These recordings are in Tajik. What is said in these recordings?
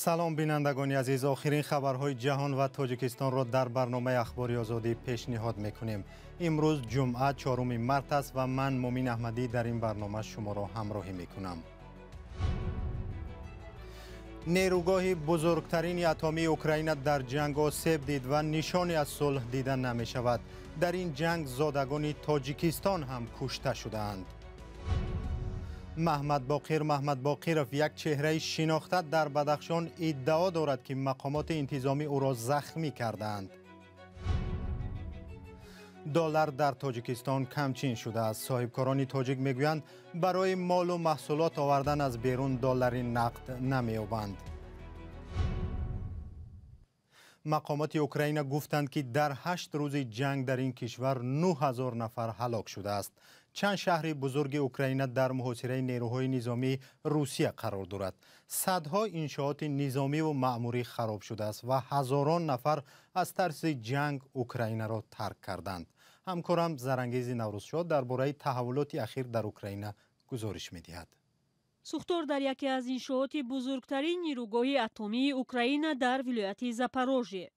Салом, бинандагони азиз. Охирин хабарҳои ҷаҳон ва Тоҷикистонро дар барномаи Ахбори Озодӣ пешниҳод мекунем. Имрӯз ҷумъа, 4 март аст ва ман, Мумин Аҳмадӣ, дар ин барнома шуморо ҳамроҳӣ мекунам. Нерӯгоҳи бузургтарини атомии Украина дар ҷанг осеб дид ва нишоне аз сулҳ дида намешавад. Дар ин ҷанг зодагони Тоҷикистон ҳам кушта шудаанд. Маҳмадбоқир Маҳмадбоқиров, як чеҳраи шинохта дар Бадахшон, иддао дорад, ки мақомоти интизомӣ ӯро захмӣ кардаанд. Доллар дар Тоҷикистон камчин шудааст. Соҳибкорони тоҷик мегӯянд, барои молу маҳсулот овардан аз берун доллари нақд намеёбанд. Мақомоти Украина гуфтанд, ки дар 8 рӯзи ҷанг дар ин кишвар 9000 нафар ҳалок шудааст. Чанд шаҳри бузурги Украина дар муҳосираи нерӯҳои низомии Русия қарор дорад. Садҳо иншооти низомиву маъмурӣ хароб шудааст ва ҳазорон нафар аз тарси ҷанг Украинаро тарк карданд. Ҳамкорам Зарангези Наврӯзшоҳ дар бораи таҳаввулоти ахир дар Украина гузориш медиҳад. Сӯхтор дар яке аз иншооти бузургтарин нерӯгоҳи атомии Украина дар вилояти Запорожье.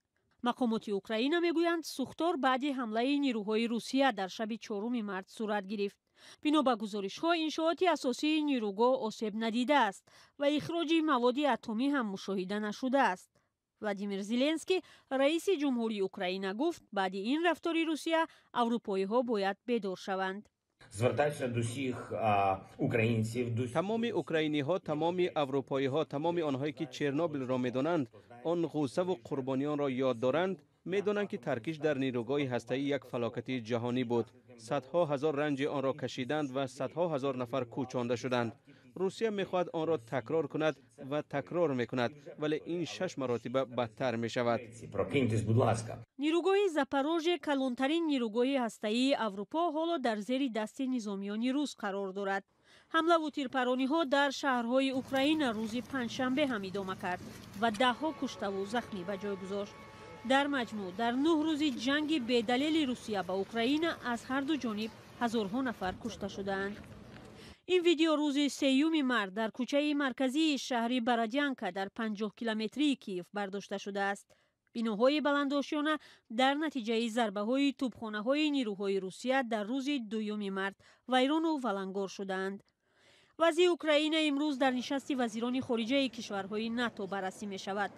Мақомоти Украина мегӯянд, сӯхтор баъди ҳамлаи нерӯҳои Русия дар шаби 4 март сурат гирифт. Бино ба гузоришҳо, иншооти асосии нерӯгоҳ осеб надидааст ва ихроҷи маводи атомӣ ҳам мушоҳида нашудааст. Владимир Зеленский, раиси ҷумҳурии Украина, гуфт, баъди ин рафтори Русия аврупоиҳо бояд бедор шаванд. Звертаюся до всіх українців, до Тамоми украиниҳо, тамоми аврупоиҳо, тамоми онҳое ки Чернобилро медонанд, он ғуссаву қурбониёнро ёд доранд, медонанд, ки таркиш дар нерӯгоҳи ҳастаӣ як фалокати ҷаҳонӣ буд. Садҳо ҳазор ранҷи онро кашиданд ва садҳо ҳазор нафар кӯчонда шуданд. Русия мехоҳад онро такрор кунад ва такрор мекунад, вале ин шаш маротиба бадтар мешавад. Прокиньтесь, будь ласка. Нерӯгоҳи Запорожье, калонтарин нерӯгоҳи ҳастаии Аврупо, ҳоло дар зери дасти низомиёни рус қарор дорад. Ҳамлаву тирпарониҳо дар шаҳрҳои Украина рӯзи панҷшанбе ҳам идома кард ва даҳҳо куштаву захмӣ ба ҷой гузошт. Дар маҷмӯъ, дар 9 рӯзи ҷанги бедалели Русия ба Украина аз ҳарду ҷониб ҳазорҳо нафар кушта шудаанд. Ин видео рӯзи 3 март дар кӯчаи марказии шаҳри Бородянка дар 50 километрии Киев бардошта шудааст. Биноҳои баландошёна дар натиҷаи зарбаҳои тӯбхонаҳои нерӯҳои Русия дар рӯзи 2 март вайрону валангор шудаанд. Вазъи Украина имрӯз дар нишасти вазирони хориҷаи кишварҳои НАТО баррасӣ мешавад.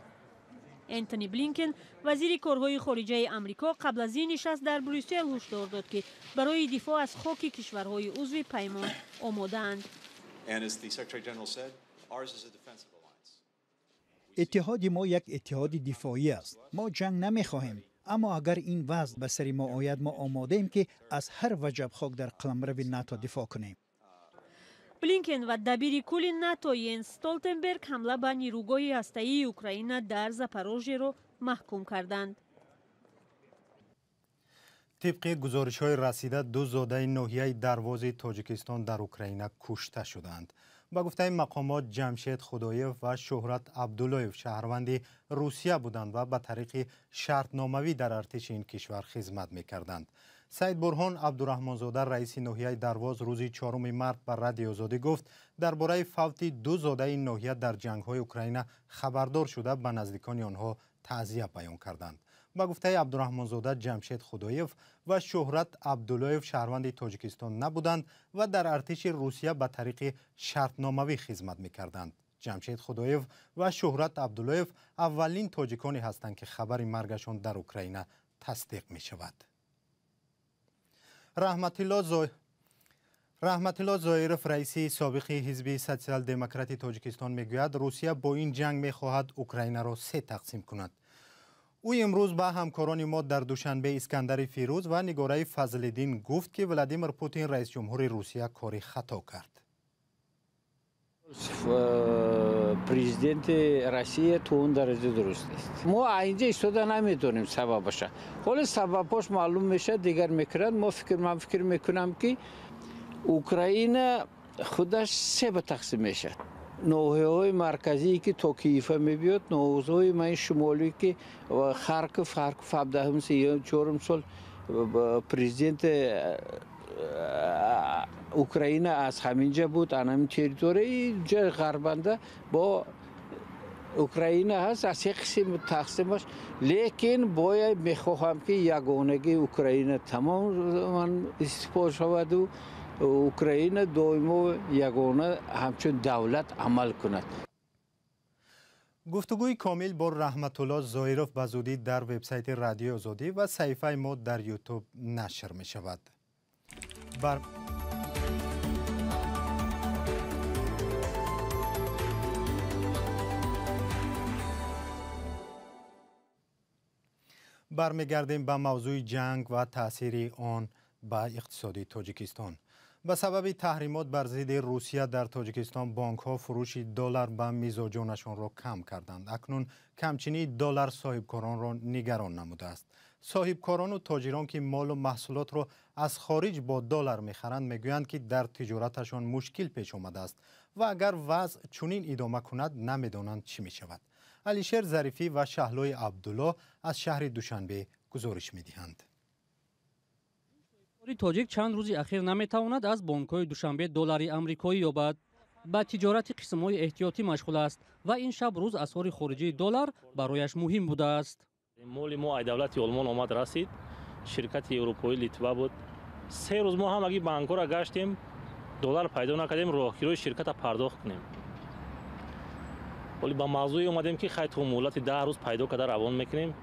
Энтони Блинкен, вазири корҳои хориҷаи Амрико, қабл аз ин нишаст дар Брюссел ҳушдор дод, ки барои дифоъ аз хоки кишварҳои узви паймон омодаанд. And as the Secretary General said, ours is a defensive alliance. Иттиҳоди мо як иттиҳоди дифоӣ аст. Мо ҷанг намехоҳем, аммо агар ин вазъ ба сари мо ояд, мо омодаем, ки аз ҳар ваҷаб хок дар қаламрави НАТО дифоъ кунем. Блинкен ва дабири кулли НАТО Йенс Столтенберг ҳамла ба нерӯгоҳи ҳастаии Украина дар Запорожьеро маҳкум карданд. Тибқи гузоришҳои расида, ду зодаи ноҳияи Дарвози Тоҷикистон дар Украина кушта шуданд. Ба гуфтаи мақомот, Ҷамшед Худоев ва Шӯҳрат Абдуллоев шаҳрванди Русия буданд ва ба тариқи шартномавӣ дар артиши ин кишвар хизмат мекарданд. Саид Бурҳон Абдураҳмонзода, раиси ноҳияи Дарвоз, рӯзи 4 март ба Радиои Озодӣ гуфт, дар бораи фавти ду зодаи ин ноҳия дар ҷангҳои Украина хабардор шуда, ба наздикони онҳо таъзия баён карданд. Ба гуфтаи Абдураҳмонзода, Ҷамшед Худоев ва Шӯҳрат Абдуллоев шаҳрванди Тоҷикистон набуданд ва дар артиши Русия ба тариқи шартномавӣ хизмат мекарданд. Ҷамшед Худоев ва Шӯҳрат Абдуллоев аввалин тоҷиконе ҳастанд, ки хабари маргашон дар Украина тасдиқ мешавад. Раҳматилло Зоиров, раиси собиқи Ҳизби Социал-демократи Тоҷикистон, мегӯяд, Русия бо ин ҷанг мехоҳад Украинаро се тақсим кунад. Ӯ имрӯз ба ҳамкорони мо дар Душанбе, Искандари Фирӯз ва Нигораи Фазлиддин, гуфт, ки Владимир Путин, раисҷумҳури Русия, кори хато кард. Президенти Россия то он дараҷа дуруст нест. Мо инҷа истода наметонем сабабаша. Ҳоло сабабҳош маълум мешавад, дигар мекунад. Мо фикр, ман фикр мекунам, ки Украина худаш се ба тақсим мешавад: ноҳияҳои марказие, ки то Киева мебиёд, ноҳияҳои ман шумолӣ, ки Харков. Харков ҳабдаҳум чорум сол президенти Украина аз ҳаминҷа буд, ан ҳамин территория ҷа ғарбанда бо Украина ҳаст, аз се қисм тақсим аст, лекин бояд мехоҳам, ки ягонагии Украина тамоман истифода шаваду Украина доимо ягона ҳамчун давлат амал кунад. Гуфтугӯи комил бо Раҳматулло Зоиров ба зудӣ дар вебсайти Радиои Озодӣ ва саҳифаи мо дар Ютуб нашр мешавад. Бармегардем ба мавзӯи ҷанг ва таъсири он ба иқтисоди Тоҷикистон. Ба сабаби таҳримот бар зидди Русия дар Тоҷикистон бонкҳо фурӯши доллар ба мизоҷонашонро кам карданд. Акнун камчинии доллар соҳибкоронро нигарон намудааст. Соҳибкорону тоҷирон, ки молу маҳсулотро аз хориҷ бо доллар мехаранд, мегӯянд, ки дар тиҷораташон мушкил пеш омадааст ва агар вазъ чунин идома кунад, намедонанд чӣ мешавад. Алишер Зарифӣ ва Шаҳлои Абдулло аз шаҳри Душанбе гузориш медиҳанд. Тоҷик чанд рӯзи ахир наметавонад аз бонкҳои Душанбе доллари амрикоӣ ёбад. Ба тиҷорати қисмҳои эҳтиётӣ машғул аст ва ин шаб рӯз асъори хориҷии доллар барояш муҳим будааст. Моли мо ай давлати Олмон омад, расид, ширкати европоӣ Литва буд. 3 рӯз мо ҳамагӣ банкҳоро гаштем, доллар пайдо накардем, роҳкирои ширката пардохт кунем. Ҳоли ба мавзӯе омадем, ки хай то муҳлати 10 рӯз пайдо карда равон мекунем.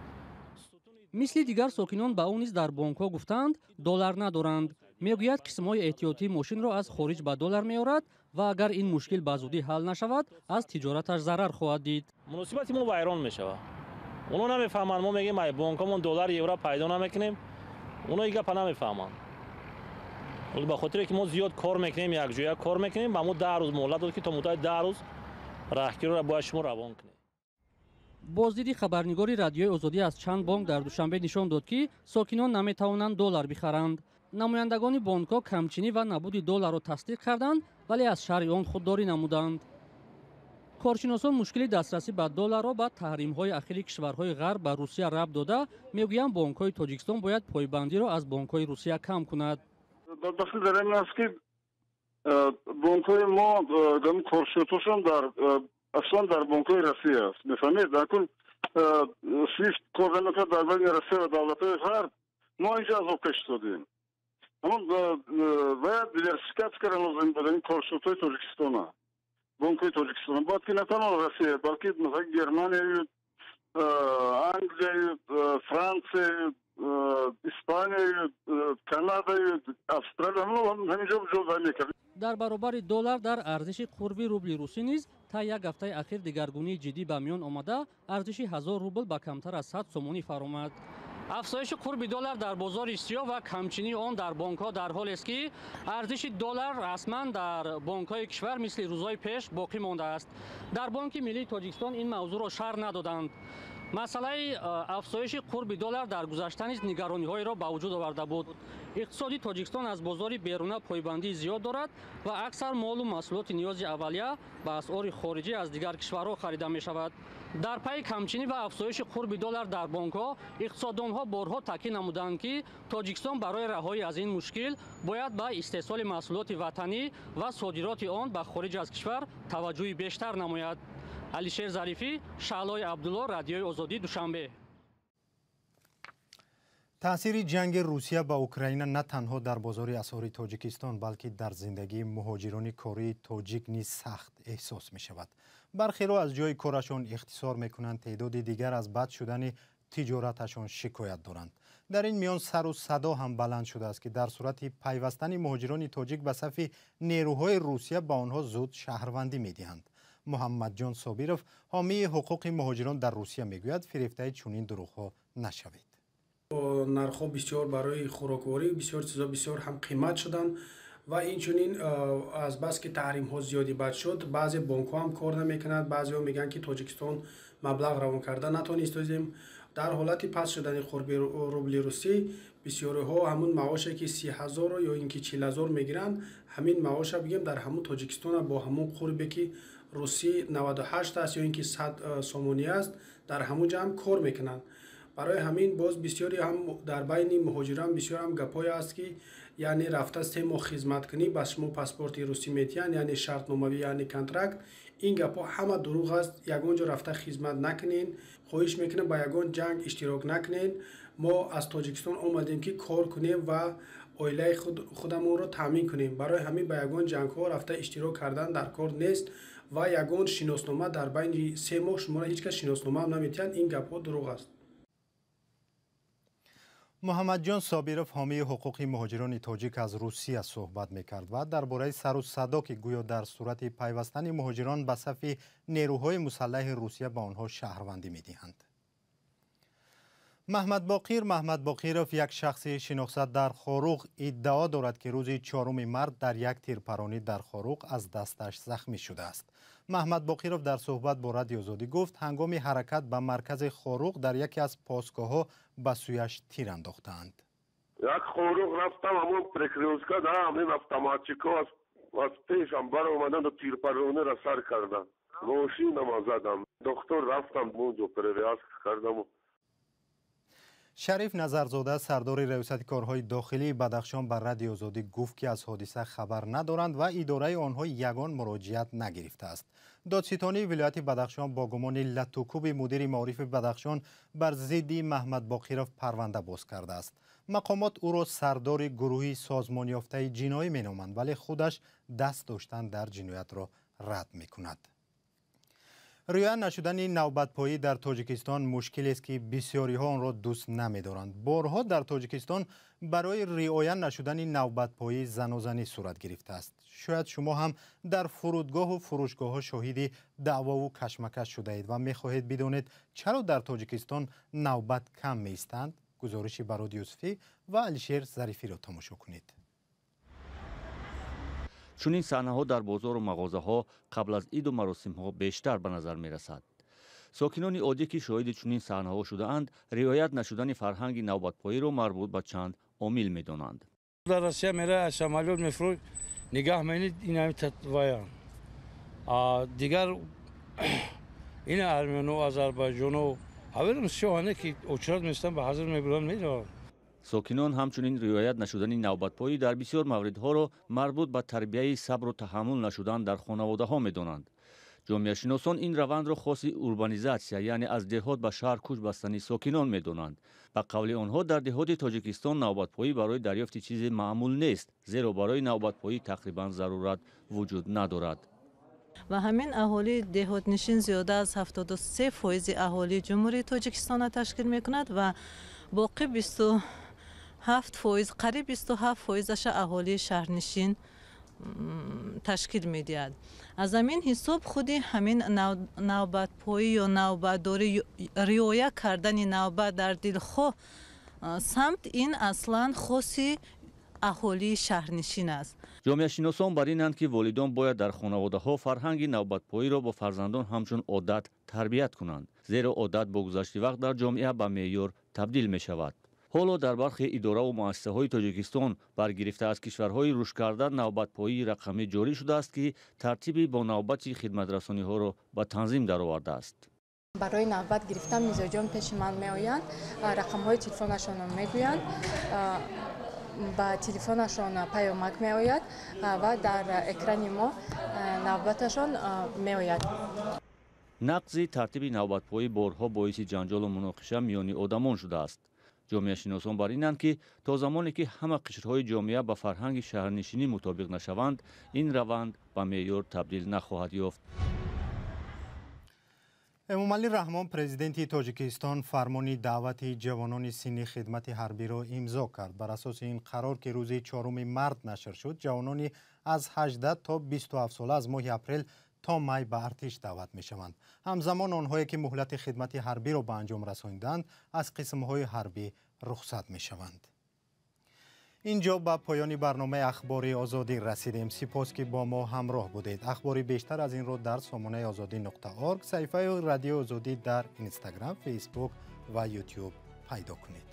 Мисли дигар сокинон, ба ӯ низ дар бонкҳо гуфтаанд, доллар надоранд. Мегӯяд, қисмҳои эҳтиётии мошинро аз хориҷ ба доллар меорад ва агар ин мушкил ба зудӣ ҳал нашавад, аз тиҷораташ зарар хоҳад дид. Муносибати мо вайрон мешавад. Оно намефаҳманд. Мо мегӯем, ай бонкҳомон доллар, евро пайдо намекунем, оно и гапа намефаҳманд. Ҳоло ба хотире ки мо зиёд кор мекунем, якҷоя кор мекунем, ба мо 10 рӯз муҳлат дод, ки то муддати 10 рӯз раҳкироро бояд шумо равон кунед. Боздиди хабарнигори Радиои Озодӣ аз чанд бонк дар Душанбе нишон дод, ки сокинон наметавонанд доллар бихаранд. Намояндагони бонкҳо камчинӣ ва набуди долларро тасдиқ карданд, вале аз шарҳи он худдорӣ намуданд. Коршиносон мушкили дастрасӣ ба долларро ба таҳримҳои ахири кишварҳои ғарб ба Русия рабт дода, мегӯянд, бонкҳои Тоҷикистон бояд пойбандиро аз бонкҳои Русия кам кунад. Бадбахтӣ дар ин аст, ки бонкҳои мо коршиносошон дар аслан дар бонкҳои Россия аст, мефаҳмед? Акун Свифт кор намекунад дар байни Россия ва давлатҳои ғарб. Мо инҷо азоб кашидодем. Ҳамон бояд диверсификатсия кардан лозим буд ин коршиносҳои Тоҷикистона, бонкҳои Тоҷикистона бояд ки на танҳо Россия, балки масалан Германияю, Англияю, Франсияю, Испанияю, Канадаю, Австралия, ҳаминҷо ҷо мекард. Дар баробари доллар дар арзиши қурби рубли русӣ низ та як ҳафтаи ахир дигаргунии ҷиддӣ ба миён омада, арзиши 1000 рубл ба камтар аз 100 сомонӣ фаромад. Афзоиши қурби доллар дар бозори сиёҳ ва камчинии он дар бонкҳо дар ҳолест, ки арзиши доллар расман дар бонкҳои кишвар мисли рӯзҳои пеш боқӣ мондааст. Дар Бонки миллии Тоҷикистон ин мавзӯъро шарҳ надоданд. Масъалаи афзоиши қурби доллар дар гузашта низ нигарониҳоеро ба вуҷуд оварда буд. Иқтисоди Тоҷикистон аз бозори беруна пойбандии зиёд дорад ва аксар молу маҳсулоти ниёзи аввалия ба асъори хориҷӣ аз дигар кишварҳо харида мешавад. Дар пайи камчинӣ ва афзоиши қурби доллар дар бонкҳо, иқтисоддонҳо борҳо таъкид намуданд, ки Тоҷикистон барои раҳоӣ аз ин мушкил бояд ба истеҳсоли маҳсулоти ватанӣ ва содироти он ба хориҷ аз кишвар таваҷҷӯҳи бештар намояд. Алишер Зарифӣ, Шаҳлои Абдулло, Радиои Озодӣ, Душанбе. Таъсири ҷанги Русия ба Украина на танҳо дар бозори асъори Тоҷикистон, балки дар зиндагии муҳоҷирони кории тоҷик низ сахт эҳсос мешавад. Бархеро аз ҷои корашон ихтисор мекунанд, теъдоди дигар аз бад шудани тиҷораташон шикоят доранд. Дар ин миён сару садо ҳам баланд шудааст, ки дар сурати пайвастани муҳоҷирони тоҷик ба сафи нерӯҳои Русия ба онҳо зуд шаҳрвандӣ медиҳанд. Муҳаммадҷон Собиров, ҳомии ҳуқуқи муҳоҷирон дар Русия, мегӯяд, фирефтаи чунин дурӯғҳо нашавед. Нархҳо бисёр барои хӯрокворӣ, бисёр чизо бисёр ҳам қимат шуданд ва инчунин азбаски таҳримҳо зиёди бад шуд, баъзе бонкҳо ҳам кор намекунанд. Баъзеҳо мегӯянд, ки Тоҷикистон маблағ равон карда натонистозем. Дар ҳолати паст шудани қурби рубли русӣ, бисёриҳо ҳамун маоше ки 30 ҳазору ё ин ки 40 ҳазор мегиранд, ҳамин маоша бигем, дар ҳамун Тоҷикистона бо ҳамун қурбе ки русӣ 98 аст ё ин ки 100 сомонӣ аст, дар ҳамун ҷо ҳам кор мекунанд. Барои ҳамин боз бисёре ҳам дар байни муҳоҷирон бисёр ҳам гапҳое аст, ки Яъне рафта 3 моҳ хизмат кунӣ, ба шумо паспорти русӣ метиҳанд, яъне шартномавӣ, яъне контракт. Ин гапҳо ҳама дурӯғ аст. Ягон ҷо рафта хизмат накунен. Хоҳиш мекунам, ба ягон ҷанг иштирок накунен. Мо аз Тоҷикистон омадем, ки кор кунем ва оилаи худамонро таъмин кунем. Барои ҳамин ба ягон ҷангҳо рафта иштирок кардан дар кор нест ва ягон шиноснома дар байни 3 моҳ шуморо ҳеҷ кас шиносномаам наметиҳанд. Ин гапҳо дурӯғ аст. Муҳаммадҷон Собиров, ҳомии ҳуқуқи муҳоҷирони тоҷик аз Русия суҳбат мекард ва дар бораи сару садо, ки гӯё дар сурати пайвастани муҳоҷирон ба сафи нерӯҳои мусаллаҳи Русия ба онҳо шаҳрвандӣ медиҳанд. Маҳмадбоқир Маҳмадбоқиров, як шахси шинохта дар Хоруғ, иддао дорад, ки рӯзи 4 март дар як тирпаронӣ дар Хоруғ аз дасташ захмӣ шудааст. Маҳмадбоқиров дар суҳбат бо Радио Озодӣ гуфт, ҳангоми ҳаракат ба маркази Хоруғ дар яке аз постгоҳҳо ба сӯяш тир андохтаанд. Як Хоруғ рафтам, ҳамон перекрёстка да ҳамин автоматчико аз пешам баромаданду тирпарониро сар карданд. Мошинама задам. Доктор рафтам, онҷо перевязка кардаму. Шариф Назарзода, сардори раёсати корҳои дохилии Бадахшон, ба Радио Озодӣ гуфт, ки аз ҳодиса хабар надоранд ва идораи онҳо ягон муроҷиат нагирифтааст. Додситонии вилояти Бадахшон бо гумони латукуби мудири маорифи Бадахшон бар зидди Маҳмадбоқиров парванда боз кардааст. Мақомот ӯро сардори гурӯҳи созмонёфтаи ҷиноӣ меноманд, вале худаш даст доштан дар ҷиноятро рад мекунад. Риоя нашудани навбатпоӣ дар Тоҷикистон мушкилест, ки бисёриҳо онро дӯст намедоранд. Борҳо дар Тоҷикистон барои риоя нашудани навбатпоӣ занозанӣ сурат гирифтааст. Шояд шумо ҳам дар фурудгоҳу фурӯшгоҳҳо шоҳиди даъвову кашмакаш шудаед ва мехоҳед бидонед, чаро дар Тоҷикистон навбат кам меистанд. Гузориши Барод Юсуфӣ ва Алишер Зарифиро тамошо кунед. Чунин саҳнаҳо дар бозору мағозаҳо қабл аз иду маросимҳо бештар ба назар мерасад. Сокинони оддӣ, ки шоҳиди чунин саҳнаҳо шудаанд, риоят нашудани фарҳанги навбатпоиро марбут ба чанд омил медонанд. Дар Россия мера самолёт мефурӯд, нигаҳ менид, инами ваян. Дигар ин армяну азарбайҷону ҳаверам сиёҳане, ки очрат местан, ба ҳазр мебуранд, мераванд. Сокинон ҳамчунин риоят нашудани навбатпоӣ дар бисёр мавридҳоро марбут ба тарбияи сабру таҳаммул нашудан дар хонаводаҳо медонанд. Ҷомеашиносон ин равандро хоси урбанизатсия, яъне аз деҳот ба шаҳр кӯч бастани сокинон медонанд. Ба қавли онҳо, дар деҳоти Тоҷикистон навбатпоӣ барои дарёфти чизе маъмул нест, зеро барои навбатпоӣ тақрибан зарурат вуҷуд надорад. Ва ҳамин аҳолии деҳотнишин зиёда аз 73% аҳолии Ҷумҳурии Тоҷикистонро ташкил мекунад ва боқӣ 27%, қариб 27%-аша аҳолии шаҳрнишин ташкил медиҳад. Аз ҳамин ҳисоб худи ҳамин навбатпоӣ ё навбатдорӣ, риоя кардани навбат дар дилхоҳ самт, ин аслан хоси аҳолии шаҳрнишин аст. Ҷомеашиносон бар инанд, ки волидон бояд дар хонаводаҳо фарҳанги навбатпоиро бо фарзандон ҳамчун одат тарбият кунанд, зеро одат бо гузашти вақт дар ҷомеа ба меъёр табдил мешавад. Ҳоло дар бархе идораву муассисаҳои Тоҷикистон баргирифта аз кишварҳои рушдкарда навбатпоии рақамӣ ҷорӣ шудааст, ки тартиби бо навбати хидматрасониҳоро ба танзим даровардааст. Барои навбат гирифтан мизоҷон пеши ман меоянд, рақамҳои телефонашонро мегӯянд, ба телефонашон паёмак меояд ва дар экрани мо навбаташон меояд. Нақзи тартиби навбатпоӣ борҳо боиси ҷанҷолу муноқиша миёни одамон шудааст. Ҷомеашиносон бар инанд, ки то замоне ки ҳама қишрҳои ҷомеа ба фарҳанги шаҳрнишинӣ мутобиқ нашаванд, ин раванд ба меъёр табдил нахоҳад ёфт. Эмомалӣ Раҳмон, президенти Тоҷикистон, фармони даъвати ҷавонони синни хидмати ҳарбиро имзо кард. Бар асоси ин қарор, ки рӯзи 4 март нашр шуд, ҷавонони аз 18 то 27 сола аз моҳи апрел то май ба артиш даъват мешаванд. Ҳамзамон онҳое, ки муҳлати хидмати ҳарбиро ба анҷом расонидаанд, аз қисмҳои ҳарбӣ рухсат мешаванд. Инҷо ба поёни барномаи Ахбори Озодӣ расидем. Сипос, ки бо мо ҳамроҳ будед. Ахбори бештар аз инро дар сомонаи озодӣ.орг, саҳифаи Радиои Озодӣ дар Инстаграм, Фейсбук ва Ютюб пайдо кунед.